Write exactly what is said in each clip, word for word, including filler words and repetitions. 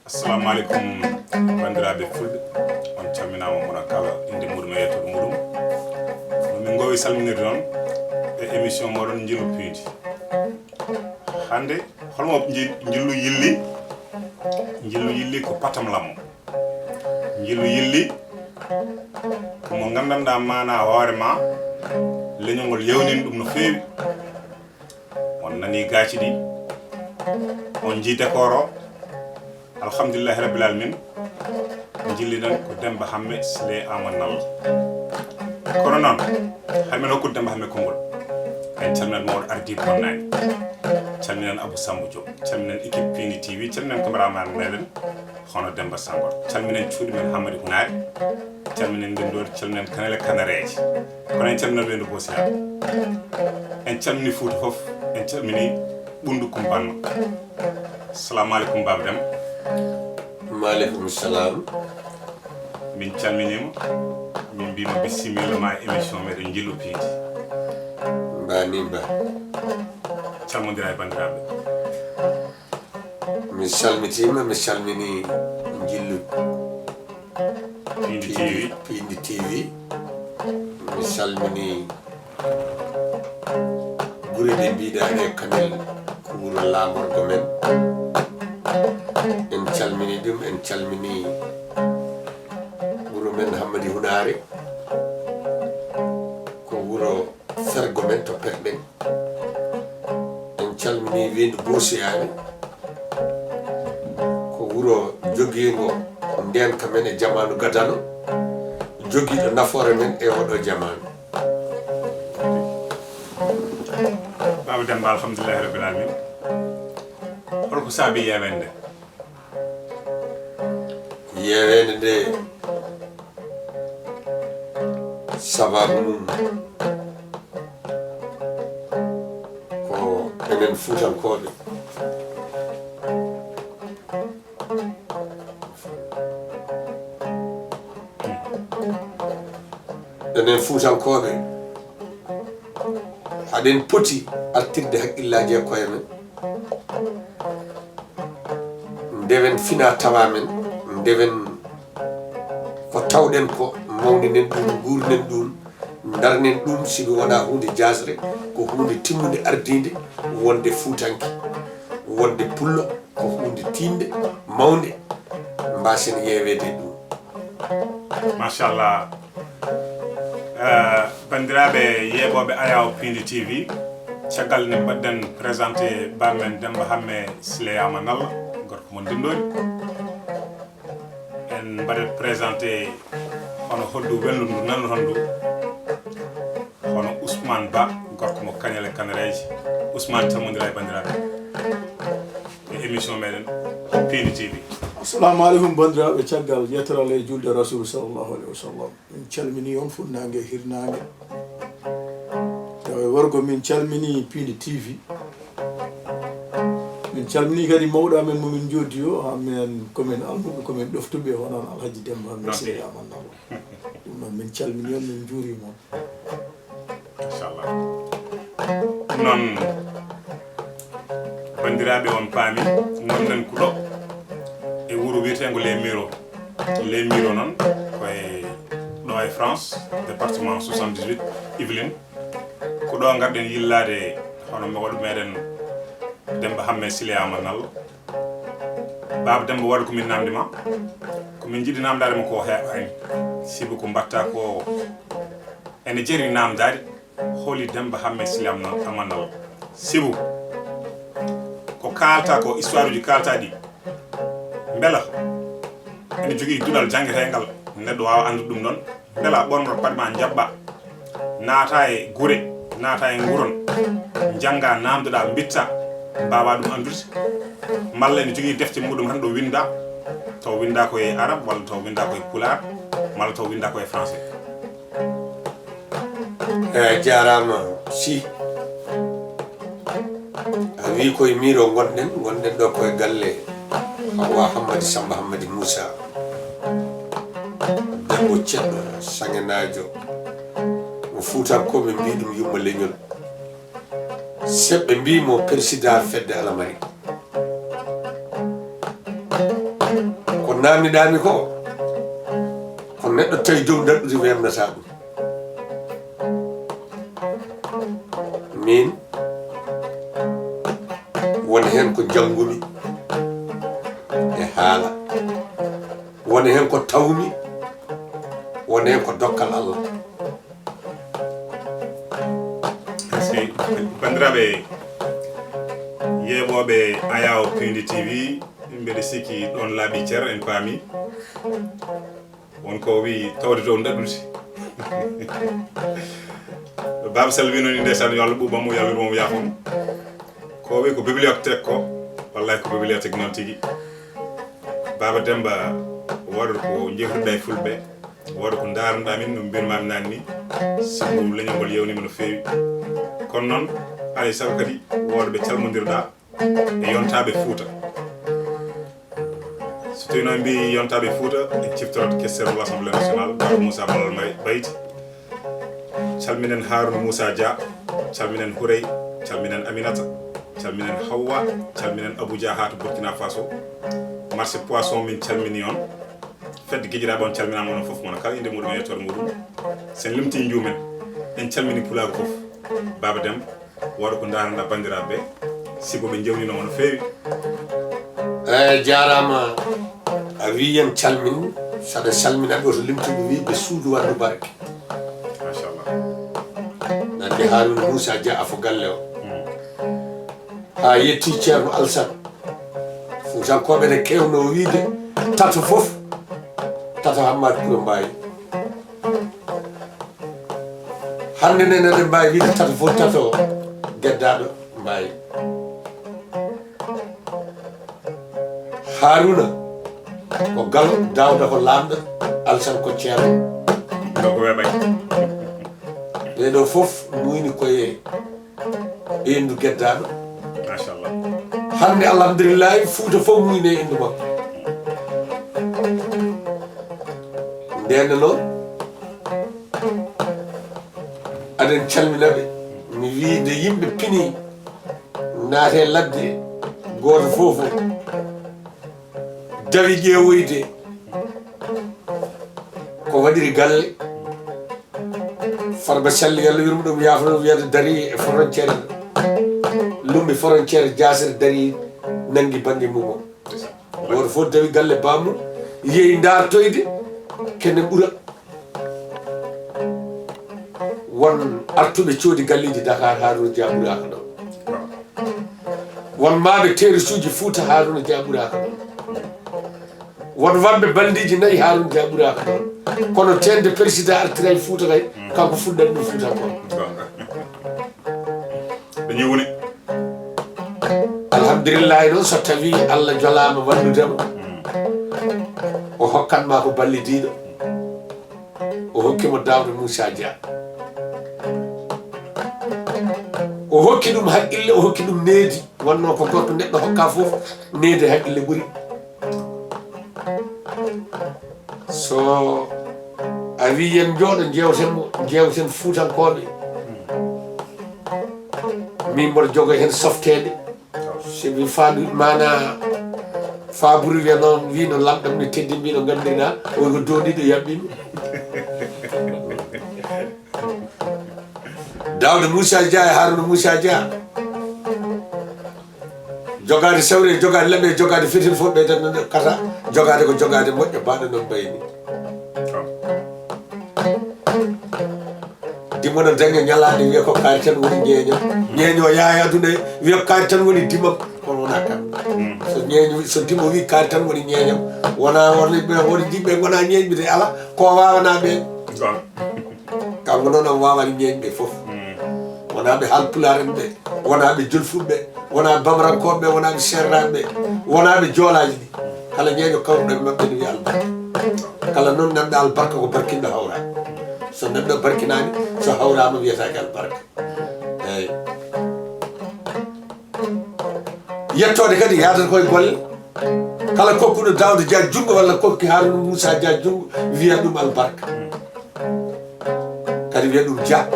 Assalamu aleykum, banndiraaɓe fulɓe. On calminaama, mona kala innde muɗum e yettoode muɗum. No min ngoowi salminirde on e émission moɗon Njillu Piindi. Hannde, holmo nji-, njillu yilli? Njillu yilli ko patam lammo. Njillu yilli ko mo nganndanɗaa maanaa hoore ma, leñol ngol yewnini ɗum no feewi. On nani gaaci ɗi, on njii décor o. Alhamdulillahi Rabbil Alamin. Njilli ɗon ko Demba Hamme Sile Amanal. Kono noon, hay men hokkude Demba Hamme konngol. En calminat mawɗo ardiiɓe bonnaani. Calminan Abou Sambou Diop. Calminan équipe Piindi T V. Calminan cameraman meɗen, hono Demba Sangor. Calminen cuuɗi men Hammadi Hunaari. Calminen Ndenndoori, calminen Kanel e Kanareeje. Kono en calminat Weendu Boosiya. En calmini Fuuta fof, en calmini Ɓunndu Kumpanno. Assalamu aleykum, Baaba Dem. Maaleykum salam. Min calminiima, min mbiima bisimilla ma e émission meɗen Njillu Piindi. Mbani ba. Calmondira e banndiraaɓe. Mi salmitiima, mi salmini Njillu Piindi T V. Piindi T V. Mi salmini gure ɗe mbiɗa ɗe, Kanel ko wuro laamorgo men. En calmini ɗum, en calmini wuro men Hammadi Hunaare, ko wuro fergo men to Perɗen. En calmini Weendu Boosiyaani, ko wuro jogiingo ndeenka men e jamaanu gadano, jogiiɗo nafoore men e oɗo jamaanu. Baaba Demba, alhamdulillahi rabbil alamin. Hol ko saabi yeewende? Yeewende nde, sababu mum ko enen Fuutankooɓe. Enen Fuutankooɓe, haɗen poti artirde hakkillaaji e koye men. Ndewen fina tawa men, ndewen ko tawɗen ko, mawninen ɗum, nguurnen ɗum, ndarnen ɗum, sibu wonaa huunde jaasre, ko huunde timmunde ardiinde, wonde Fuutanke, wonde Pullo, ko huunde tiiɗnde, mawnde, mbaasen yeeweede e ɗum. Machallah. Eh, banndiraaɓe yeeɓooɓe Ayaawo Piindi T V, caggal nde mbaɗɗen présenté baamen Demba Hamme Sileyama Nalla, gorko mo Ndinndori. En mbaɗat présenté hono hoddu welndu ndu, nandu hondu, hono Ousmane Ba, gorko mo Kañel e Kanareeje. Ousmane, calmondira e banndiraaɓe e émission meɗen Piindi T V. Assalamu aleykum, banndiraaɓe, caggal yettoral e juulde Rasul sallallahu alaihi wasallam. Min calmini on funnaange e hirnaange. Tawa e worgo, min calmini Piindi T V. Min calmini kadi mawɗo amen mo min joddi o, ha minen ko min almuɓe, ko min ɗoftuɓe, hono on Alhaji Demba Hamme Sileyama Nalla. Ɗum noon min calmini on, min njuurima on. Machallah. Ɗum noon, banndiraaɓe, on paami, ngonɗen ko ɗo e wuro wiyeteengo Les Mureaux. Les Mureaux noon ko e ɗo e France, département soixante-dix-huit, Yvelines. Ko ɗo ngarɗen yillaade hono mawɗo meɗen Demba Hamme Sileyama Nalla. Baaba Demba, waɗi ko min namdi ma. Ko min njiɗi namdaade ma ko heewaani. Sibu ko mbaɗta ko ene jeri namdaade. Holi Demba Hamme Sileyama Nalla? Sibu ko kaalta ko, histoire uji kaalta ɗi, mbela ene jogii duɗal janngeteengal, neɗɗo waawa anndude ɗum ɗon? Mbela ɓornoto paɗe ma, njaɓɓa, naata e gure, naata e nguron, njannga, naamndoɗa, mbitta, mbaawa ɗum anndude? Malla ene jogii defte muɗum tan ɗo winnda, taw winnda ko e arab, walla taw winnda ko e pulaar, malla taw winnda ko e français? Eyi, jaaraama, si a wi koye Mureaux ngonɗen, ngonɗen ɗo koye galle Hawa Hammadi Samba Hammadi Moussa, debbo ceɗɗo, saŋenaajo, mo Fuutankooɓe mbi ɗum yumma leñol. Seɓɓe mbi mo président fedde Alamari. Ko naamniɗaami ko, ko neɗɗo tawi dow daɗɗudi weemnataa ɗum. Min, won heen ko njanngumi e haala, won heen ko tawmi, won heen ko dokkal Allah. Si banndiraaɓe yeeɓooɓe Ayaw Pindi T V, mbeɗa sikki ɗoon laaɓi cer, en paami. Won ko wii tawde to daɗɗudi. Baaba Sall wino ni ndeysaan, yo Allah ɓuuɓam mo, yo Allah yurmo mo, yaafo mo. Ko wii ko bibliothèque ko, wallahi ko bibliothèque noon tigi. Baaba Demba, waɗa ko njehruɗa e fulɓe, waɗa ko ndaarnuɗa min, no mbirmaami naane ni. Sibu leñol ngol yewnima no feewi. Kono noon, alay sago kadi, wooda ɓe calmondirɗa e yontaaɓe Fuuta. So tawii noon mbi yontaaɓe Fuuta, en ciftorot questeur mo l'Assemblée nationale, Baaba Moussa Malal May Bayti. Calminen Harouna Moussa Dia, calminen Hourey, calminen Aminata, calminen Hawwa, calminen Abou Dia haa to Burkina Faso. Marché poisson min calmini on. Fedde giƴiraaɓe on calminaama onon fof, mono kala innde muɗum e yettoode muɗum. Sen limtii njuumen. En calmini pulaagu fof. Baaba Demba, waɗa ko ndaarnda banndiraaɓe ɓe, sibu ɓe njewninooma no feewi. Eeyi, jaaraama. A wii en calmin, saɗa salmina ɓe, woto limtuɓe wii ɓe suudu waddu barke. Machallah. Nande Harouna Moussa Dia afo galle o. Haa yetti Ceerno Alsan. Fuutankooɓe ne keewno wiide tato fof, tato Hammaat Kuro Mbaayi. Hannde ne, eɗen mbaawi wiide tato fof tato geddaaɗo Mbaayi. Haaruna ko Galo, Daawda ko laamɗo, Alsan ko ceerno. Ɗo ko weɓay. Ɓee ɗoo fof muuyni koye ɓeyndu geddaaɗo. Machallah. Hannde, alhamdulillahi, Fuuta fof muuyne e inndu makko. Ndeen noon, aɗen calmina ɓe. Mi wii nde yimɓe pini naate ladde, gooto fof dawi ƴeewoyde ko waɗiri galle. Farba Sall, yo Allah yurmo ɗum, yaafo ɗum, wiyata darii e frontière, lumbi frontière Jaasere, darii, nanngi bannge mum o. Gooto fof dawi galle bammum, yehi ndaartoyde kene ɓura. Won artuɓe coodi galleeji Dakar, Harouna Dia ɓuraaka ɗon. Won maaɓe terrasse uji Fuuta, Harouna Dia ɓuraaka ɗon. Won wamɓe balliiji nayi, Harouna Dia ɓuraaka ɗon. Kono teeŋde président artira e Fuuta kay, kanko fuɗɗani ɗum Fuutankooɓe. Ɓe ñiwni. Alhamdulillahi noon, so tawii Allah jolaama wallude mo, o hokkan ma ko ballidiiɗo. O hokki mo Daawda Moussa Dia. O hokki ɗum haqqille, o hokki ɗum needi. Wonnoo ko gorko neɗɗo hokka fof, needi e haqqille ɓuri. So a wii yen njooɗo, njeewten mo, njeewten Fuutankooɓe. Min mboɗo jogoo heen softeede. So mi faandu maanaa faaburu wiya noon, wii no lamɗam ne teddi, mbi no nganndirɗaa, o ko dooniiɗo yaɓɓiimi. Daawda Moussa Dia e Harouna Moussa Dia. Jogaade sawre, jogaade laɓe, jogaade fitin fof ɓeydatno nde kata, jogaade ko jogaade moƴƴo, mbaɗa noon mbayni. Dimo no daña ñalaande, wiya ko kaari tan woni ñeeño. Ñeeño yaaya aduna e, wiya ko kaari tan woni dimam. Kono wonaa kam. So ñeeño, so dimo wi kaari tan woni ñeeñam, wonaa won ɓe, won yimɓe ngona ñeeñɓe de, ala ko waawanaa ɓe. Kanko noon, o waawani ñeeñɓe fof. Wonaa ɓe Haalpulaar en ɓe, wonaa ɓe Jolfuɓe, wonaa Bamarankooɓe, wonaa ɓe Seereraaɓe, wonaa ɓe Joolaaji ɗi. Kala ñeeño kawruɗo e maɓɓe ne wiya albarka. Kala noon nanɗa albarka ko barkinɗo hawra. So neɗɗo barkinaani, so hawraama wiyataake albarka. Eeyi. Yettoode kadi yaadata koye golle. Kala kokkuɗo Daawda Dia junngo walla kokki Haaruna Muusa Dia junngo, wiya ɗum albarka. Kadi wiya ɗum Dia.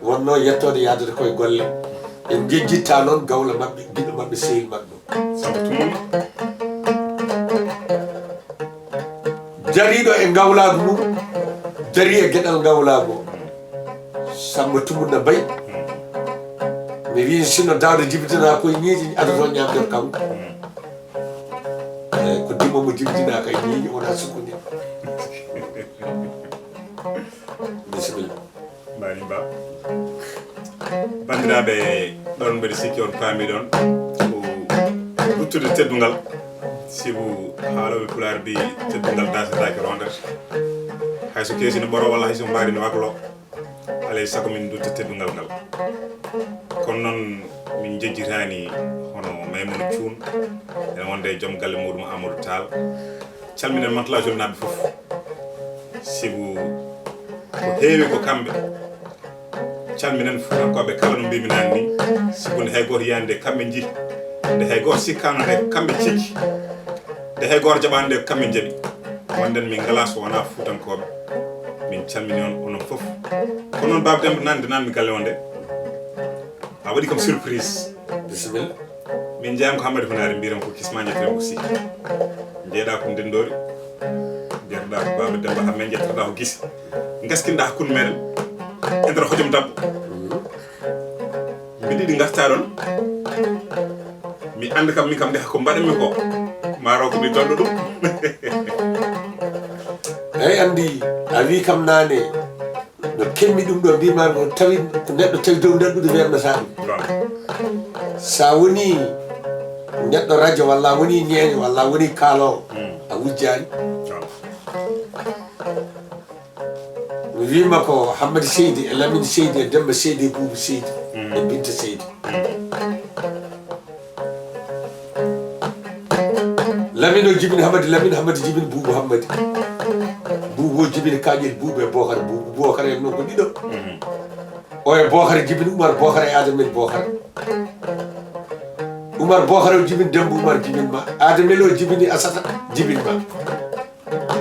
Wonno yettoode yaadata koye golle. En njejjitta noon gawlo maɓɓe, giɗo maɓɓe, sehil maɓɓe. Samba Tumama. Dariiɗo e ngawlaagu mum, darii e geɗal ngawlaagu o. Samba Tumunna Bay. Mi wii sinno Daawda jibintinaa koye ñiiƴe, adotoo ñaamde ko kanko. Eyi, ko dimo mo jibintinaa kay ñiiƴe, wonaa sukkunde. Bisimilla. Mbaɗi ba. Banndiraaɓe, ɗon mbeɗa sikki on paami ɗon ko ruttude teddungal. Sibu haalooɓe Pulaar mbii teddungal daasetaake roondata. Hay so keesi no ɓoro walla hay so mbaari no waklo, alay sago min ndutta teddungal ngal. Kono noon min njejjitaani hono Maymuna Cuun, ene wonde e joom galle muuɗum Amadou Tall. Calminen Mantes-la Jolie naaɓe fof. Sibu ko heewi ko kamɓe. Calminen Fuutankooɓe kala no mbiimi naane ni. Sibu nde hay gooto yiyaani nde kamɓe njiyi. Nde hay gooto sikkaano nde kamɓe cikki. Nde hay gooto jaɓaani nde kamɓe njaɓi. Wonde min ngalaa so wonaa Fuutankooɓe. Min calmini on onon fof. Ko noon Baaba Demba nande naan mi galle o nde. A waɗi kam surprise. Bisimilla. Min njeeyam ko Hammadi Hunaari, mbiiram ko Kisma, njettiram ko Sih. Njeeyɗaa ko Ndenndoori, njettoɗaa ko Baaba Demba Hammee, njettoɗaa ko Gise. Ngaskinɗaa hakkunde meɗen e nder hojom dabbo. Mbiɗa yiɗi ngartaa ɗon. Mi annda kam, min kam nde ko mbaɗanmi ko. Maaro ko mi toɗɗo ɗum. Eyi, anndi, a wii kam naane. No kemmi ɗum ɗo, mbima ko tawi ko neɗɗo tawi dow daɗɗude wernata ɗum. Sa woni neɗɗo radio walla a woni ñeeño walla a woni kaalowo, a wujjaani. Mi wima ko Hammadi Seydi e Lamine Seydi e Demba Seydi e Buubu Seydi e Binta Seydi. Lamine o jibini Hammadi Lamine, Hammadi jibini Buubu Hammadi. Buubu o jibini Kaƴel Buubu e Bookar Buubu. Bookar en noon ko ɗiɗo. O e Bookar jibini Umar Bookar e Adamel Bookar. Umar Bookar o jibini Demba Umar jibini ma. Adamel o jibini Asata jibini ma.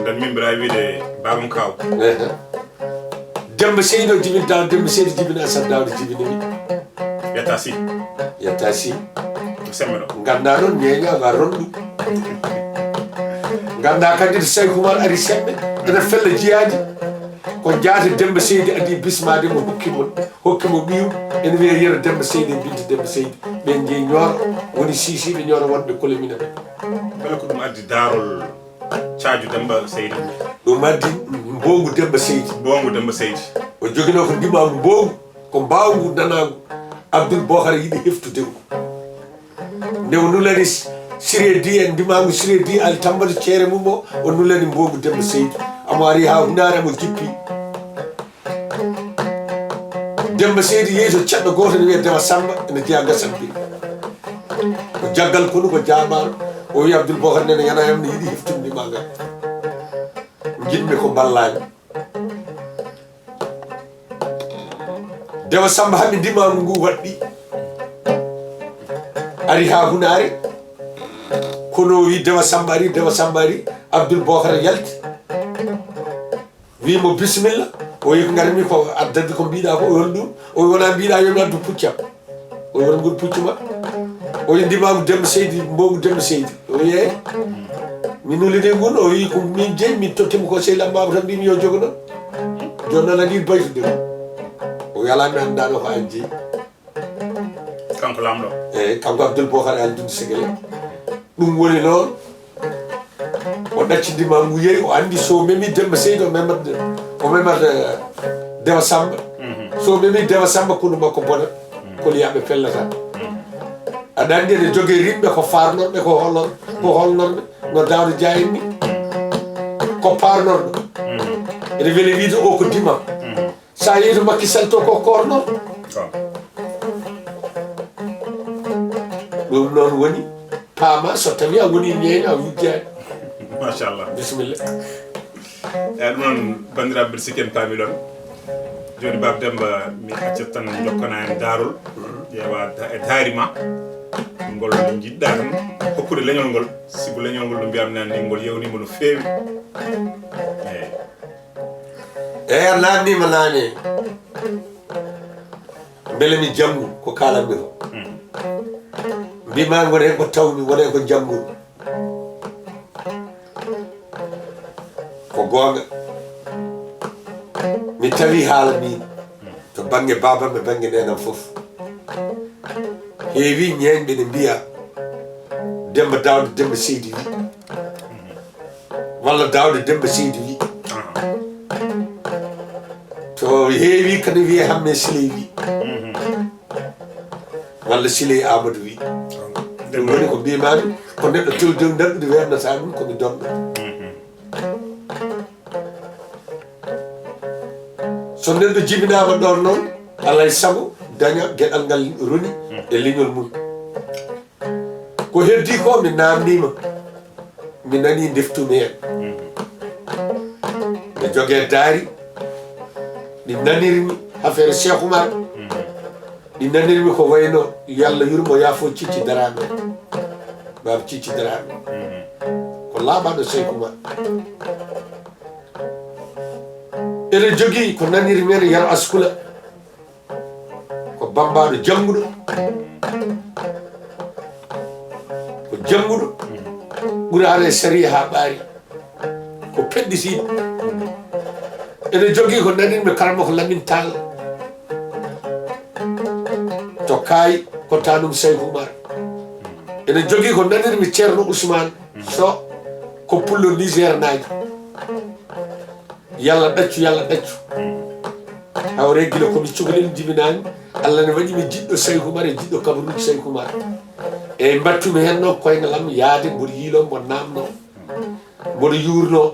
Nden min mbiɗa wiide Babam Kaw. Ehe. Demba Seydi o jibini Daawda, Demba Seydi jibini Asad, Daawda jibini mi. Yetta si. Yetta si. Ko sembe ɗo. Ganda noon ñeeña ga ronɗu. Ganda kadi to Sayku Umar ari sembe. Ene fella jiyaaji. Ko jaata Demba Seydi adi bismaade mo hokki mo, hokki mo ɓiyum. Ene wiya Yero Demba Seydi e Binta Demba Seydi. Ɓen jeyi Ñooro, woni siisiiɓe Ñooro wonɓe Kolomina ɓe. Mbele ko ɗum addi daarol Caaju Demba Seydi. Ɗum addi Mbongu Demba Seydi. Mbongu Demba Seydi. O joginoo ko ndimaangu mbongu, ko mbaawgu nanaagu. Abdul Bohar yiɗi heftude ngu. Nde o nulani Siredi en ndimaangu Siredi Ali Tambadu ceere mum o, o nulani Mbongu Demba Seydi. Amo ari haa hunaare amo jippi. Demba Seydi yehi to ceɗɗo gooto ne wiyee Dewa Samba, ene jeyaa Gasan Bey. Ko jaggal konu ko jaabaano. O wiyi Abdul Bohar nene yana yam ne yiɗi heftude ma ngal. Njiɗmi ko mballaami. Dewa Samba hami ndimaangu ngu waɗɗi. Ari haa hunaare. Kono o wiyi Dewa Samba ari, Dewa Samba ari. Abdul Bohar yalti. Wi mo bisimilla. O wi ko ngarmi ko addade ko mbiɗa ko, o wi hol ɗum? O wi wona mbiɗa yo mi addu puccam. O wi won ngol puccu ma. O wi ndimagu Demba Seydi, mbogu Demba Seydi. O wi eyi. Mi nulide ngun, o wi ko min jeyi, min tottimo ko sehil am Baba tan mbimi yo jogo ɗon. Joni noon aɗa yiɗi baytude ɗum. O wi ala mi anndaano ko an jeyi. Kanko lamɗo. Eyi, kanko Abdul Bohar Al Dun Segele. Ɗum woni noon. O ɗaccindima ngu yeyi, o anndi so memi Demba Seydi, o memat, o memat, eh, Dewa Samba. So memi Dewa Samba, konu makko bona. Koliyaɓe pellata. Aɗa anndi ene joge rimɓe ko farnorɓe, ko holor-, ko holnorɓe, no Daawda Jaayin ni. Ko parnorɗo. Ene weli wiide o ko dima. Sa yehi to Macky Sall to ko korno. Ɗum noon woni paama so tawi a woni ñeeño a wujjaani. Machallah. Bisimilla. Eyi, ɗum noon, banndiraaɓe, mbiɗa sikki en paami ɗon. Jooni, Baaba Demba, mi accat tan jokkana en daarol. Ƴeewa da-, e daari ma. Ngol njiɗɗa tan hokkude leñol ngol. Sibu leñol ngol no mbiyam nan ni, ngol yewnima no feewi. Eyi. Eyi, a naamniima naane. Mbele mi janngu ko kaalanmi ko. Mbima won heen ko tawmi, won heen ko njanngumi. Ko goonga. Mi tawi haala miin to bannge baabam e bannge neenam fof. Heewi ñeeñɓe ne mbiya Demba Daawda Demba Seydi wi, walla Daawda Demba Seydi wi. To heewi kadi wiye Hamme Siley wi, walla Siley Amadou wi. Ɗum woni ko mbimami, ko neɗɗo tewdew darɗude wernata ɗum ko mi donɗo. So neɗɗo jibinaama ɗoon noon, alaa e sago daña geɗal ngal roni e leñol mum. Ko heddi ko mi naamniima, mi nanii ndeftumi heen. Mi jogee daari, ɗi nanirmi affaire Cheikh Oumar, ɗi nanirmi ko wayno Yalla yurmo yaafo Cicci Daraame, Baaba Cicci Daraame. Ko laaɓaaɗo Cheikh Oumar. Eɗen jogii ko nanirmi heen Yero Askula. Ko bammbaaɗo jannguɗo. Ko jannguɗo. Quraana e sariya haa ɓaari. Ko pedditiiɗo. Eɗen jogii ko nanirmi karamoko Lamin Taal. To Kaay ko tanum Sayku Umar. Eɗen jogii ko nanirmi Ceerno Usmaan Soh ko pullo Niger naajo. Yalla ɗaccu, yalla ɗaccu. Hawre gila ko mi cukalel jibinaami, Allah ne waɗi mi jiɗɗo Sayku Umar e jiɗɗo kabaruuji Sayku Umar. Eyyi, mbattumi heen noon koyngal am yaade mboɗo yiiloo, mboɗo naamnoo, mboɗo yuurnoo.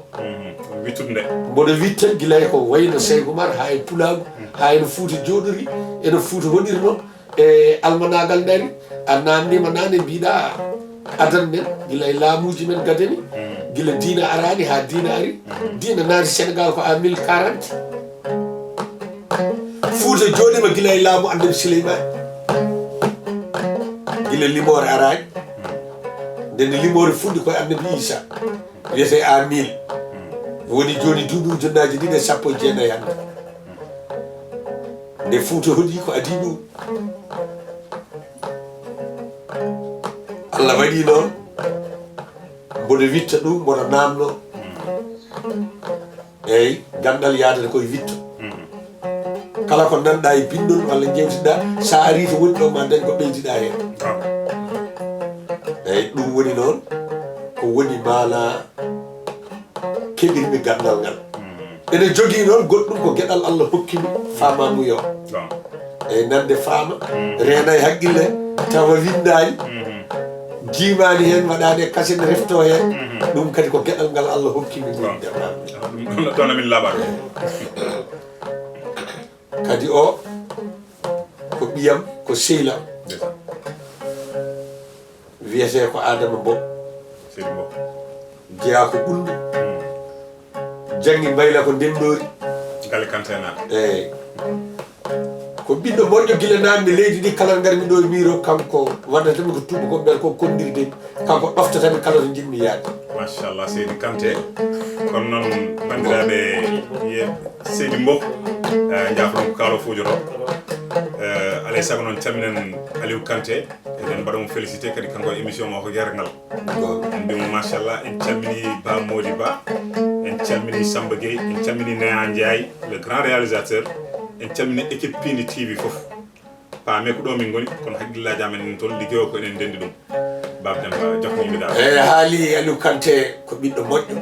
Wittude nde. Mboɗo witta gila e ko wayno Sayku Umar, haa e Pulaagu, haa e no Fuuta jooɗori, e no Fuuta hoɗirnoo. E almanaagal nde ari, a naamniima naane, mbiɗa adan men, gila e laamuuji men gadani, gila diina araani haa diina ari, diina naati Senegaal ko en mille quarante. Fuuta jooɗiima gila e laamu Annabi Suleymaani, gila limoore araani, nde nde limoore fuɗɗi ko e Annabi Iisaa, wiyetee en mille. Woni jooni duuɓi ujunnaaji ɗiɗi e sappo e jeenayi hannde. Nde Fuuta hoɗi ko adii ɗum. Allah waɗi noon, mboɗo witta ɗum, mboɗo naamno. Eyyi, ganndal yaadata koye witto. Kala ko nanɗa e binndol walla jewtiɗa, sa ari to woni ɗo ma dañ ko ɓeydiɗa heen. Eyyi, ɗum woni noon ko woni maana keɓirmi ganndal ngal. Ene jogii noon goɗɗum ko geɗal Allah hokkimi faamamuya o. Eyyi, nande faama, reena e haqqille, tawa winndaani, jiimaani heen, waɗaani e kaset, refto heen. Ɗum kadi ko geɗal ngal Allah hokkimi min derɗaami. Ɗum ɗon, ɗon amin laaɓaani. Kadi o ko ɓiyam, ko sehil am. Wiyetee ko Adama Mbow. Seydi Mbow. Jeyaa ko Ɓulɓe. Janngi mbayla ko Ndenndoori. Galle Kantenaɓe. Eyyi. Ko ɓiɗɗo moƴƴo gila naamnde leydi ndi, kala ngarmi ɗo e miiro, kanko waɗatami ko tuuba ko mbel ko konndirde. Kanko ɗoftatami kala to njiɗmi yaade. Machallah, Seydi Kanté. Kono noon, banndiraaɓe, ye Seydi Mbow, eh, njaafoɗon ko kaalo fuujoto. Eh, alay sago noon, calminen Aliou Kanté. Eɗen mbaɗa mo félicité kadi kanko e émission makko Gerngal. En mbiyamo machallah, en calmini Ba Mody Ba, en calmini Samba Gueye, en calmini Naya Ndiaye, le grand réalisateur, en calmini équipe Pindi T V fof. Paame ko ɗo min ngoni, kono haqqillaaji amen enen toon, liggey o ko enen ndenndi ɗum. Baaba Demba, jokko yimɓe dal. Eyyi, haali Aliou Kanté ko ɓiɗɗo moƴƴo,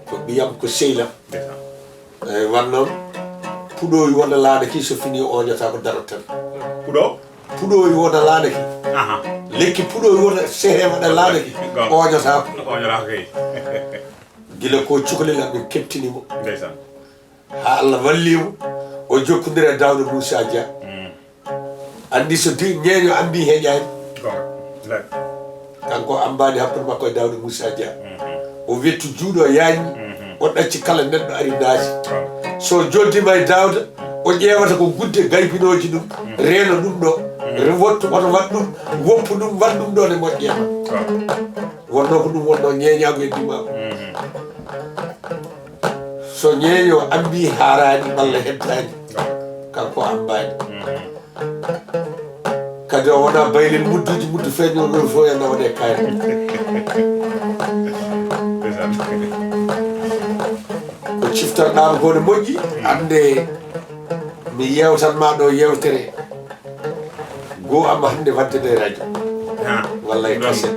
ko ɓiyam, ko sehil am. Ndeysaan. Eyyi, wan noon, puɗowi wona laana ki, so fini o oñata ko darot tan. Puɗo? Puɗowi wona laana ki. Aha. Lekki puɗowi wona sehe waɗa laana ki. Gonga. Oñata ko. Oñata ko kay. Gila ko cukalel am min keptini mo. Ndeysaan. Haa Allah walli mo, o jokkondira e Daawda Muusa Dia. Mm. Anndi so di-, ñeeño ambi heƴaani. Gonga. Lay. Kanko ambaani hakkunde makko e Daawda Muusa Dia. Mhm. O wettu juuɗo yaañi, mhm, o ɗacci kala neɗɗo ari naati. Gonga. So joddiima e Daawda, o ƴeewata ko gudde gaybinooji ɗum, mhm, reena ɗum ɗo, mhm, re-, wottu, woto waɗ ɗum, woppu ɗum, waɗ ɗum ɗo ne moƴƴeema. Gonga. Wonnoo ko ɗum wonnoo ñeeñaagu e ndimaagu. Mhm. So ñeeño ambi haaraani walla heddaani, kanko ambaani. Kadi o wona baylel mudduji, muddu feeño ɗo fof yana waɗe kaari. Ndeysaan. Ciftorɗaama ko ne moƴƴi, annde mi yewtan ma ɗo yewtere goo amma hannde waɗde e radio. Ha. Wallay Ɗum ɗon kaset.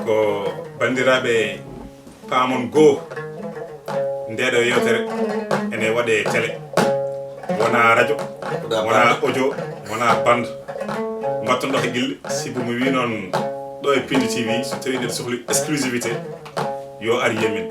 Ko banndiraaɓe paamon goo, ndeɗo yewtere ene waɗe télé, wona radio, wona audio, wona bande. Mbatton ɗo haqqille, sibu mi wi noon ɗo e Pindi T V, so tawi eɗen sohli exclusivité, yo ar yemin.